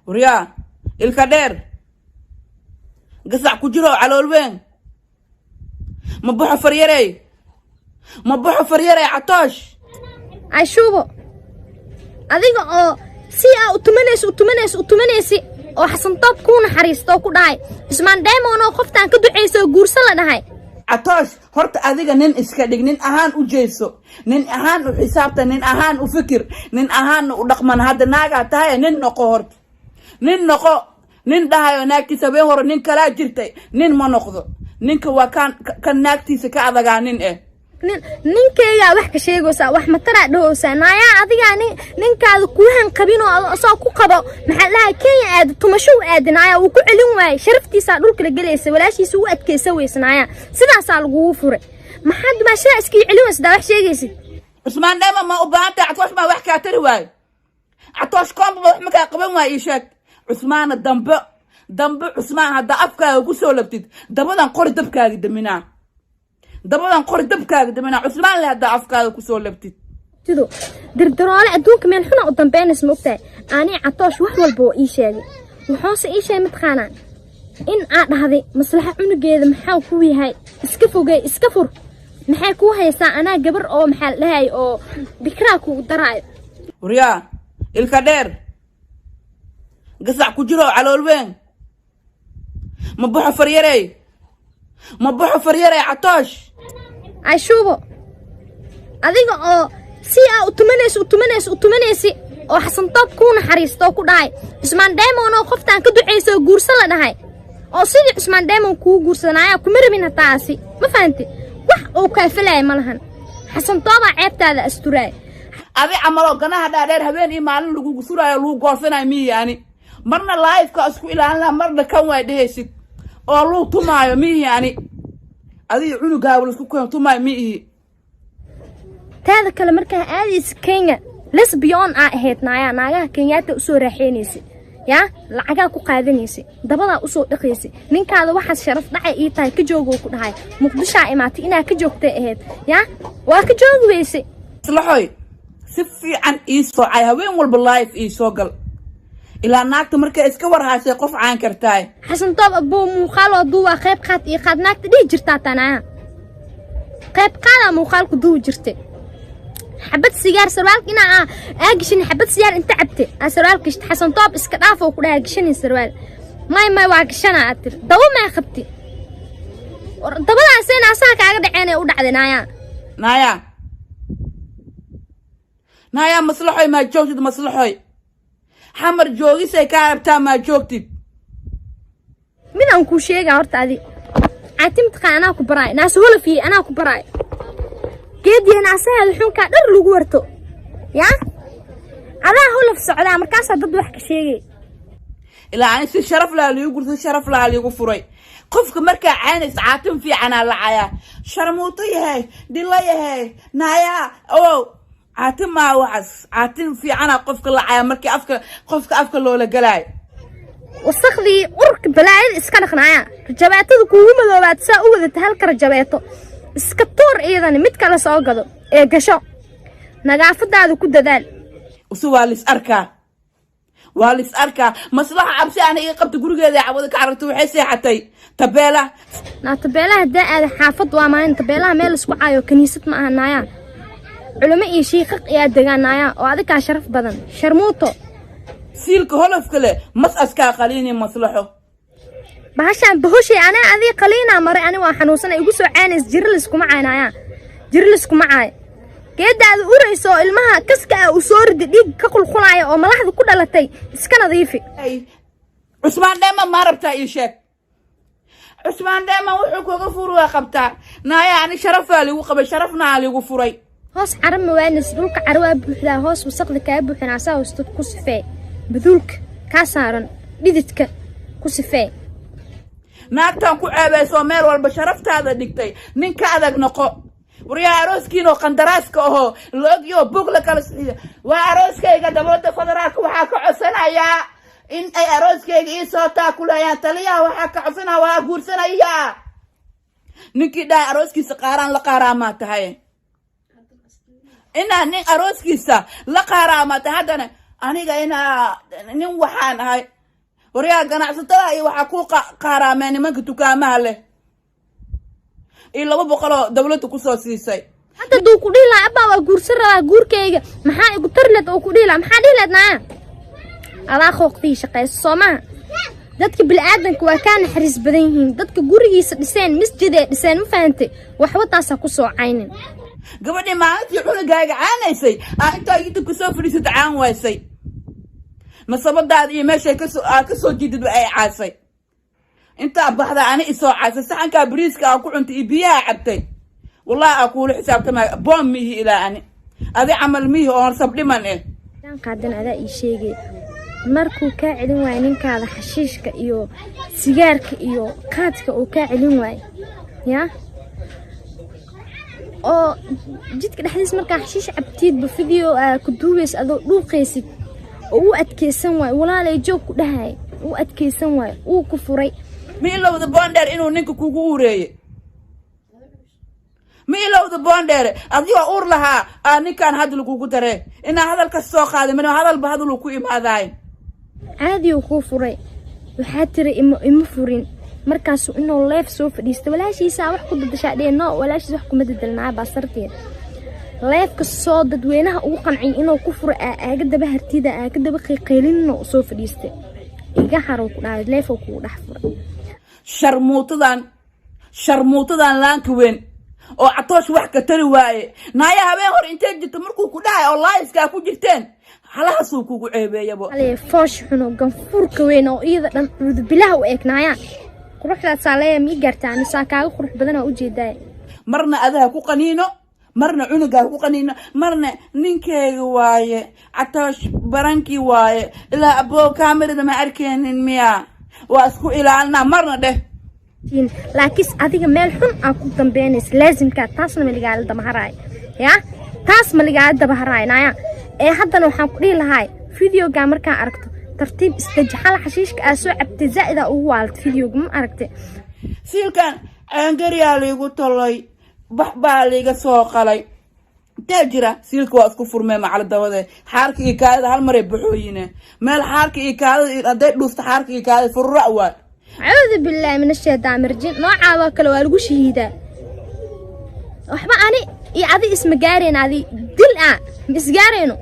Waryaa, ilka dheer, gasac ku jiro, calool weyn, ma baxo faryarey, ma baxo faryarey, Catoosh. Ashuubo, adiga oo si aa u tumanaysi, u tumanaysi, u tumanaysi oo Xasantoob kuu naxariisto oo ku dhahay Cusmaan Diamond oo qoftaan ka ducayso oo guursan la dhahay. Catoosh, horta adiga nin iska dhig, nin ahaan u jeeso, nin ahaan u xisaabta, nin ahaan u fikir, nin ahaanna u dhaqman. Hadda naagaa tahay, nin noqo horta, nin noqo. Nin dhahayo naagtiisa habeen hore nin kalaa jirtay, nin ma noqdo. Ninka waa kan kan naagtiisa ka adagaa nin eh. Nin ninkeygaa wax ka sheegaysaa, wax mataraa dhahoosaa. Naayaa, adigaa nin ninkaada kuu hanqabin oo asoo ku qabo, maxaa dhahay, Kenya aada tumasho u aada. Naayaa, wuu ku celin waayey, sharaftiisaa dhulka la gelaysa, walaashiisa u adkaysa weysa. Naayaa, sidaasaa lagugu furay. Maxaa dumaashadaa iskii celin weysa daa wax sheegaysid? Cusmaan Dheema ma u baahan tahay? Catoosh maa wax kaa tari waayo? Catoosh koomba wax ma kaa qaban waayo? Ii sheeg. Cusmaana dambe dambe, Cusmaan, haddaa afkaaga ku soo labtid, dabadan qori dabkaaga daminaa, dabadan qori dabkaaga daminaa. Cusmaan le haddaa afkaaga kusoo labtid. Sido dirdiroole adduunka meel xuna u dambeynaysa, ma ogtahay? Ani Catoosh wax walba oo ii sheegay, wuxuuse ii sheegay mataqaanaa in aa dhahday maslaxa cunugeeda maxaa ku yahay, iska fogey, iska fur, maxay kuu haysaa, anaa gabar oo maxaa la dhahay oo bikraa kugu daraayo. Waryaa, ilka dheer, gasac ku jiro, calool weyn, ma baxo faryarey, ma baxo faryarey, Catoosh. Ashuubo, adiga oo si aa u tumanaysi, u tumanaysi, u tumanaysi oo Xasantoob kuu naxariisto oo ku dhahay Cusmaan Diamond oo qoftaan ka ducayso oo guursan la dhahay oo sidii Cusmaan Diamond kuu guursanaya kuma rabin hataasi, ma fahanti? Wax uu kaafalaya ma lahan. Xasantoobaa ceebtaada asturaay. Adi camaloo ganaha dhaadheer habeen iyo maalin lagugu suraayo, lagu goosanayo miyi. Ani marna live-ka isku ilaalin laha, marna kan waay dhehaysid oo luu tumaayo miihi. Ani adiga cunugaaga laisku keen tumaayo miihi. Taada kale, markaa aadaysa Kenya lesbian aa ahayd. Naayaa, naagaha Kenyaata usoo raaxeynaysa, yaa lacagaa ku qaadanaysay, dabadaa usoo dhaqaysay. Ninkaada waxaas sharaf dhacay ii tahay, ka joogoo ku dhahay. Muqdishaa imaatay, inaa ka joogtay ahayd, yaa waa ka joogi weysay. Islaxoy, si fiican ii soocay, habeen walba live ii soo gal ilaa naagta markay iska warhaysay qof caan kartaay. Xasan Toob abuu muuqaaloo duubaa, qayb qaad iyo qaad naagta dhihi jirtaa tanaa, qayb qaadaa muuqaalku duubi jirtay. Xabad sigaar sarwaalka inaa aa gashin, xabad sigaar inta cabte aa sarwaal gashta. Xasan Toob iska dhaafoo ku dhaha gashanin sarwaal. May may, waa gashanaa aad tiri. Daba maa qabti dabadaasina asaa kaaga dhaceen ee u dhacday. Naayaa. Naaya, naaya, Maslaxoy, maa joogtid? Maslaxoy, Xamar joogisay kaa rabtaa, maa joogtid? Mid aan kuu sheegaa horta, adi caati mataqaan, anaa ku baraay naas holafiye, anaa ku baraay geediya naasaheeda xunkaa dhar lagu warto. Yaa adaa holaf socdaa, markaasaa dad wax ka sheegay. Ilaa ani si sharaf laha liigu gursa, sharaf laha liigu furay. Qofka markaa caynaysa caatin fiicanaa la cayaa. Sharmuuto yahay, dhilo yahay, naayaa ow, caatin maa waxaas. Caatin fiicanaa qofka la cayaa markii afka qofka afka loola galaayo. Wasakhdii urka balaayada iska dhaqnaaya, rajabaatada kuugu madoobaad saa u wadata, halka rajabeeto iska tuur, iyadani mid kale soo gado ee gasho, nadaafadaada ku dadaal. Use waa lis arkaa, waa lis arkaa. Maslaxa cabsi ana ii qabta, gurigeeda cawada ka carartay, waxay seexatay tabeela. Naa tabeelaha haddaa aada xaafad waa maalin tabeelaha meel isku caayo, kaniisad ma aha. Naayaa, culimo iyo shiiqaq ayaa degaan, naayaa, oo adigaa sharaf badan, sharmuuto. Siilka holofka leh mas askaa qaliini, Maslaxo. Bahashaan bahoshay anaa adii qaliinaa maray. Ani waa xanuunsana, igu soo caynays. Jirilis kuma caynaayaa, jirilis kuma caayo. Geedaada urayso oo ilmaha kaska ah uu soo rida, dhiig ka qulqulaya oo malaxda ku dhalatay, iska nadiifi. Ay, Cusmaan Dheeman maa rabtaa? Ii sheeg. Cusmaan Dheeman wuxuu kaga furi waa qabtaa. Naaya, ani sharafaa ligu qabay, sharafnaa ligu furay. Hoos cara mawaanis, dhulka cara waa buuxdaa, hoos wasaqda kaa buuxin, asaa hoostad ku sifee, baduulka kaa saaran dhididka ku sifee. Naagtan ku ceebaysoo meel walba sharaftaada dhigtay, nin ka adag noqo. Waryaa, arooskiinoo qandaraaska ahoo la ogyo bog la kala sixiyo waa arooskayga. Dowladda federaalka waxaa ka codsanayaa in ay arooskayga ii soo taakulayaan. Taliyaha waxaa ka codsanaya, waa guursanayaa. Ninkii dhahay arooskiisa qaaraan la qaaraamaa tahay, inaa nin arooskiisa la qaaraamaa tahay haddana. Aniga inaa nin waxaan ahay. Waryaa, ganacsatada iyo waxaa ku qaaraameen nimanka dukaamaha leh iyo 200 oo dawladda kusoo siisay. Hadda duu ku dhihi lahaa, "Abbaa, waa guursan rabaa, guurkayga maxaa igu tari leed?" oo ku dhihi lahaa, maxaa dhihi leed? Naaya, adaa qooqdii shaqayso, soo maha? Dadka bini'aadanka waa kaa naxariis badan yihiin. Dadka gurigiisa dhiseen, masjid ee dhiseen, ma fahantay? Waxba taasaa ku soo caynin. Gabadhii maalintii cunugaaga caanaysay aa intaa YouTube kasoo fadhiisata caan waysay, masabadaada iyo meeshay kasoo aa kasoo jiidid ay caasay. Intaa baxda ani isoo caasay, saxankaa bariiska aa ku cuntay iyo biyaha cabtay, wallahi aa kuula xisaabtamaya. Boom miihi ilaa ani adi camal miihi oon sabdhiman eh. Hadaan qaadan, adaa ii sheegay. Markuu kaa celin waayo ninkaada xashiishka iyo sigaarka iyo qaadka uu kaa celin waayo, yaa oo jidka dhexdiis markaa xashiish cabtiidba video aa ku duubaysa adoo dhuuqaysid oo u adkeysan waayo, walaalay joog ku dhahay, u adkeysan waayo, uu ku furay. Ma ilowda Boondheer inuu ninka kugu ureeye? Ma ilowda, Boondheere, adigoo uur lahaa aa ninkaan hadda lagugu daree? Inaa hadalka soo qaaday mana hadalba hadaluu ku imaadaay. Caadi uu kuu furay. Waxaa tiri ima furin. Markaasuu inuu live soo fadhiista, walaashiisaa wax ku dadashaa dhee. No, walaashiis wax kuma dadalnaa baasarteed. Live-ka soo dadweynaha ugu qanciy inuu ku furo aaga daba hartida aaga daba qayqaylinno soo fadhiistay, iga harow ku dhahay, live-ow kugu dhex furay. Sharmuutadan, sharmuutadan laanka weyn oo Catoosh wax ka tari waaye. Naaya, habeen hore intee jirto markuu ku dhahay oo live-kaa ku jirteen, halahaasuu kugu ceebeeyabo. Alee, foosh xuno, ganfuurka weyn oo iyada dhan cuudubilaha u eegnaayaan, quruxdaasaa leeya mii gaartaa? Anisaa kaaga qurux badan oo ujeedaay. Marna adaha ku qaniino, marna cunugaa ku qaniino, marna ninkeyga waaye. Catoosh barankii waaye ilaa aboo kaamirada ma arkeenin miya? Waa isku ilaalinaa marna dheh. Laakiinse adiga meel xun aa ku dambeynaysa laasimkaa. Taasna ma ligaala daba haraay, yaa taas ma ligaala daba haraay. Naaya ee haddana waxaan ku dhihi lahaay, videoga markaa aragto tartiib isdeji. Xala xashiishka aa soo cabtay zaa'ida ugu waalta videoga, ma aragtay? Siilkan caangariyaa liigu tolay, bax baa liiga soo qalay. Intee jira siilka? Waa isku furmee macala dabade. Xaarka iyo kaadida hal maray baxooyine meel. Xaarka iyo kaadida hadday dhuufto, xaarka iyo kaadida furura waay. Acuudu billaahi min ashaytaan rajiim. Noocaadoo kale waa lagu shahiidaa. Waxba ani iyo adi isma gaareen, adi dil ah ma isgaarayno.